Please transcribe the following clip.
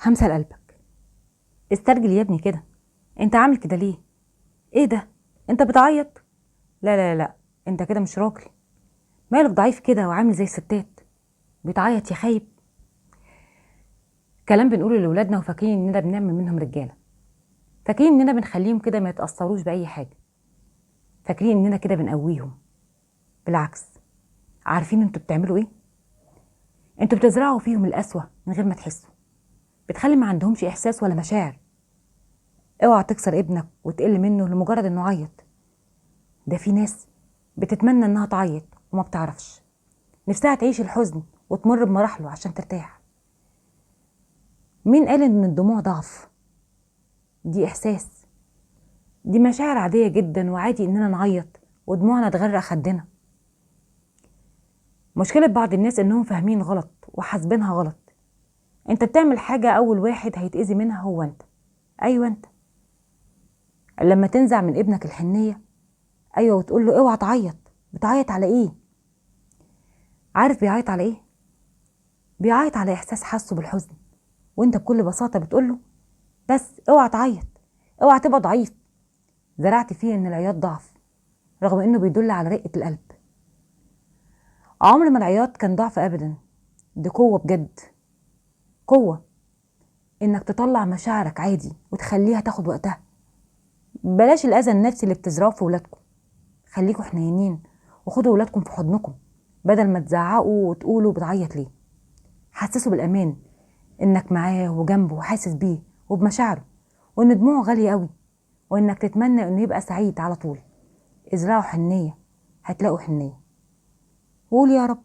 همسة لقلبك. استرجل يا ابني كده، انت عامل كده ليه؟ ايه ده؟ انت بتعيط؟ لا لا لا، انت كده مش راجل. مالك ضعيف كده وعامل زي الستات؟ بتعيط يا خايب. كلام بنقوله لولادنا وفاكرين اننا بنعمل منهم رجاله، فاكرين اننا بنخليهم كده ما يتاثروش باي حاجة، فاكرين اننا كده بنقويهم. بالعكس، عارفين انتوا بتعملوا ايه؟ انتوا بتزرعوا فيهم القسوة من غير ما تحسوا، بتخلي ما عندهمش احساس ولا مشاعر. اوعى تكسر ابنك وتقل منه لمجرد انه عيط. ده في ناس بتتمنى انها تعيط وما بتعرفش، نفسها تعيش الحزن وتمر بمراحله عشان ترتاح. مين قال ان الدموع ضعف؟ دي احساس، دي مشاعر عادية جدا، وعادي اننا نعيط ودموعنا تغرق خدنا. مشكلة بعض الناس انهم فاهمين غلط وحاسبينها غلط. انت بتعمل حاجة اول واحد هيتأذي منها هو انت. ايوه انت. لما تنزع من ابنك الحنية، ايوه، وتقول له اوعى تعيط، بتعيط على ايه؟ عارف بيعيط على ايه؟ بيعيط على احساس حاسه بالحزن، وانت بكل بساطة بتقول له بس اوعى تعيط، اوعى تبقى ضعيف. زرعت فيه ان العياط ضعف، رغم انه بيدل على رقة القلب. عمر ما العياط كان ضعف ابدا، دي قوة بجد، قوة انك تطلع مشاعرك عادي وتخليها تاخد وقتها. بلاش الاذى النفسي اللي بتزرعوه في ولادكم، خليكوا حنينين وخدوا ولادكم في حضنكم بدل ما تزعقوا وتقولوا بتعيط ليه. حسسوا بالامان انك معاه وجنبه وحاسس بيه وبمشاعره، وان دموعه غالية قوي، وانك تتمنى انه يبقى سعيد على طول. ازرعوا حنية هتلاقوا حنية. وقول يا رب.